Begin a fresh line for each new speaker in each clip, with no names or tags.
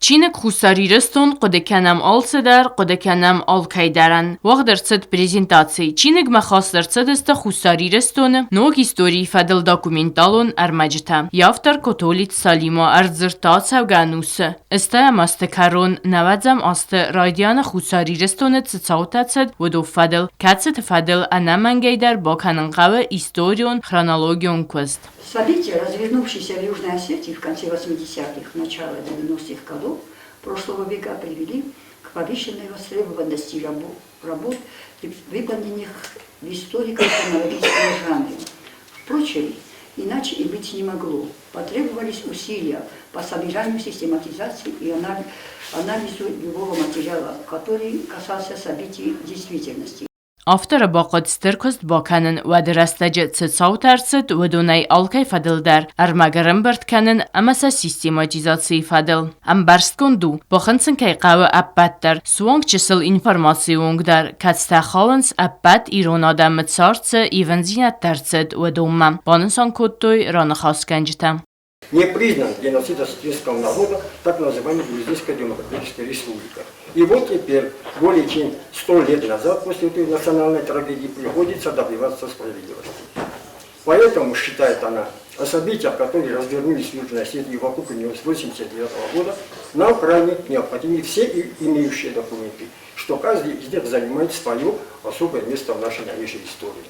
Чиныг Хуссар Ирыстон хъуыды кӕнӕм алцыдӕр, хъуыды кӕнӕм алкӕйдӕрӕн. Уагъд ӕрцыд презентаци. Чиныгмӕ хаст ӕрцыдысты Хуссар Ирыстоны ног историйы фӕдыл документалон ӕрмӕджытӕ. Йӕ автор Котолиты Салима ӕрдзырдта ацӕугӕ ӕнусы ӕстайӕм азты кӕрон нӕуӕдзӕм азты райдианы Хуссар Ирыстоны цы цаутӕ цыд, уыдон фӕдыл, кӕцыты фӕдыл ӕнӕмӕнгӕйдӕр бакӕнын хъӕуы историон хронологион куыст.
События, развернувшиеся в Южной Осетии в конце 80-х, начало 90-х годов прошлого века, привели к повышенной востребованности работ, выполненных в историко-хронологическом жанре. Впрочем, иначе и быть не могло. Потребовались усилия по собиранию, систематизации и анализу любого материала, который касался событий действительности.
Авторы бахъуыд стыр куыст бакӕнын, уӕды рӕстӕджы цы цаутӕ ӕрцыд, уыдонӕй алкӕй фӕдыл дӕр ӕрмӕг ӕрӕмбырд кӕнын ӕмӕ сӕ систематизацийы фӕдыл. Ӕмбӕрстгонд у, бахынцын кӕй хъӕуы ӕппӕт дӕр, суанг чысыл информацийы онг дӕр, кӕцытӕ хауынц ӕппӕт ирон адӕмы цард цы ивындзинӕдтӕ ӕрцыд, уыдонмӕ, банысан кодтой раныхасгӕнджытӕ.
Не признан геноцид осетинского народа так называемой Грузинской Демократической Республикой. И вот теперь, более чем 100 лет назад, после этой национальной трагедии, приходится добиваться справедливости. Поэтому, считает она, о событиях, которые развернулись в Южной Осетии вокруг нее с 1989 года, нам крайне необходимы все имеющие документы, что каждый из них занимает свое особое место в нашей новейшей истории.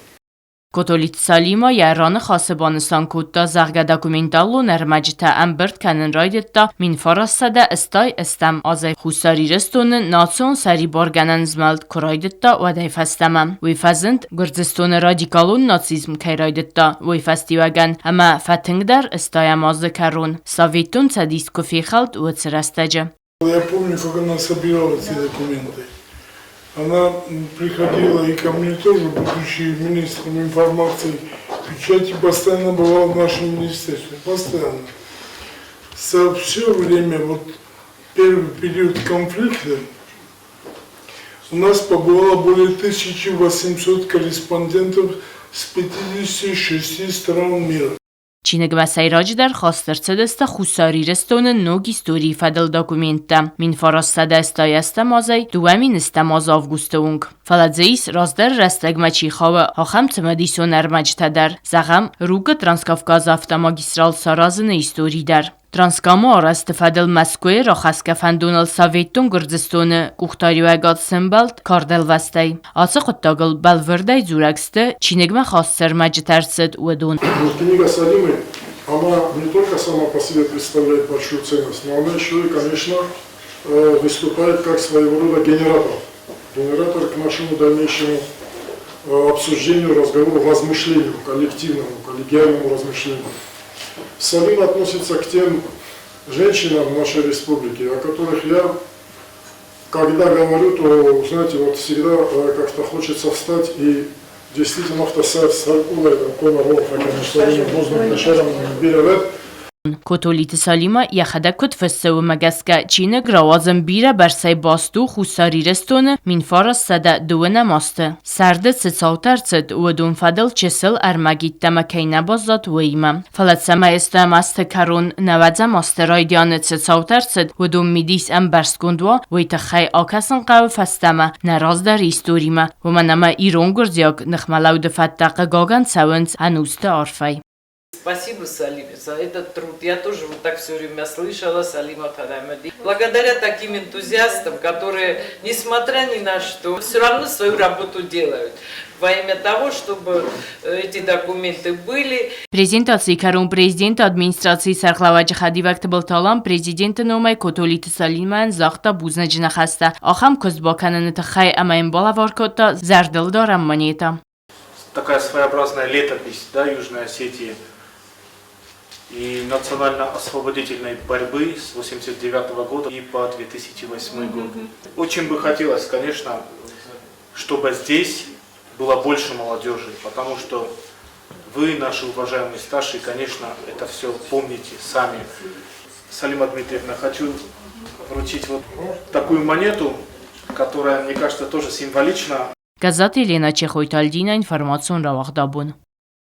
Котолиты Салима йӕ раныхасы банысан кодта, зӕгъгӕ, документалон ӕрмӕджытӕ ӕмбырд кӕнын райдыдта 1988 азӕй Хуссар Ирыстоны национ сӕрибаргӕнӕн змӕлд куы райдыдта, уӕдӕй фӕстӕмӕ. Уый фӕзынд, Гуырдзыстоны радикалон нацизм кӕй райдыдта, уый фӕстиуӕгӕн ӕмӕ фӕтынгдӕр ӕстайӕм азы кӕрон, Советон Цӕдис куы фехӕлд, уыцы рӕстӕджы.
Я помню, как она собирала эти документы. Она приходила и ко мне тоже, будучи министром информации, печати, постоянно бывала в нашем министерстве, постоянно. За все время, вот первый период конфликта, у нас побывало более 1800 корреспондентов с 56 стран мира.
Чиныгмӕ сӕйраджыдӕр хаст ӕрцыдысты Хуссар Ирыстоны ног историйы фӕдыл документтӕ 1980 азӕй 2000 азы августы онг. Фӕлӕ дзы ис, раздӕр рӕстӕгмӕ чи хауы, ахӕм цымыдисон ӕрмӕджытӕ дӕр. Зӕгъӕм, Рукъы Транскавказы автомагистрал саразыны истори дӕр. Транскамы арӕзты фӕдыл Мӕскуыйы рахӕсгӕ фӕндоныл Советон Гуырдзыстоны къухдариуӕгад сӕмбӕлд кардӕлвӕстӕй. Ацы хъуыддагыл бӕлвырдӕй дзурӕг сты, чиныгмӕ хаст цы ӕрмӕджытӕ ӕрцыд, уыдон.
Книга Салимы, она не только сама по себе представляет большую ценность, но она еще и, конечно, выступает как своего рода генератор. Генератор к нашему дальнейшему обсуждению, разговору, размышлению, коллективному, коллегиальному размышлению. Салима относится к тем женщинам в нашей республике, о которых я, когда говорю, то, знаете, вот всегда как-то хочется встать и действительно
Котолиты Салима йӕхӕдӕг куыд фыссы, уымӕ гӕсгӕ чиныг рауадзын бирӕ бӕрцӕй баст у Хуссар Ирыстоны 1932 азты сӕрды цы цаутӕ ӕрцыд, уыдон фӕдыл чысыл ӕрмӕг йеддӕмӕ кӕй нӕ баззад, уыимӕ. Фӕлӕ цӕмӕй стӕм азты кӕрон нӕуӕдзӕм азты райдианы цы цаутӕ ӕрцыд, уыдон мидис ӕмбӕрстгонд уа, уый тыххӕй акӕсын хъӕуы фӕстӕмӕ нӕ раздӕры историмӕ, уымӕн ӕмӕ ирон-гуырдзиаг ныхмӕлӕуды фӕдтӕ хъыгагӕн цӕуынц ӕнусты арфӕй.
Спасибо, Салиме, за этот труд. Я тоже вот так все время слышала Салима Фарамади. Благодаря таким энтузиастам, которые, несмотря ни на что, все равно свою работу делают во имя того, чтобы эти документы были.
Презентацийы кӕрон президенты администрацийы сӕргълӕууӕджы хӕдивӕг Тыбылты Алан президенты номӕй Котолиты Салимӕн загъта бузныджы ныхӕстӕ ахӕм куыст бакӕныны тыххӕй ӕмӕ йын балӕвар кодта зӕрдылдарӕн монетӕ.
Такая своеобразная летопись, да, Южной Осетии и национально-освободительной борьбы с 89 года и по 2008 год. Очень бы хотелось, конечно, чтобы здесь было больше молодежи, потому что вы, наши уважаемые старшие, конечно, это все помните сами. Салима Дмитриевна, хочу вручить вот такую монету, которая, мне кажется, тоже символична.
Гӕззаты Еленӕ, Чехойты Альдинӕ, информацион рауагъдабон.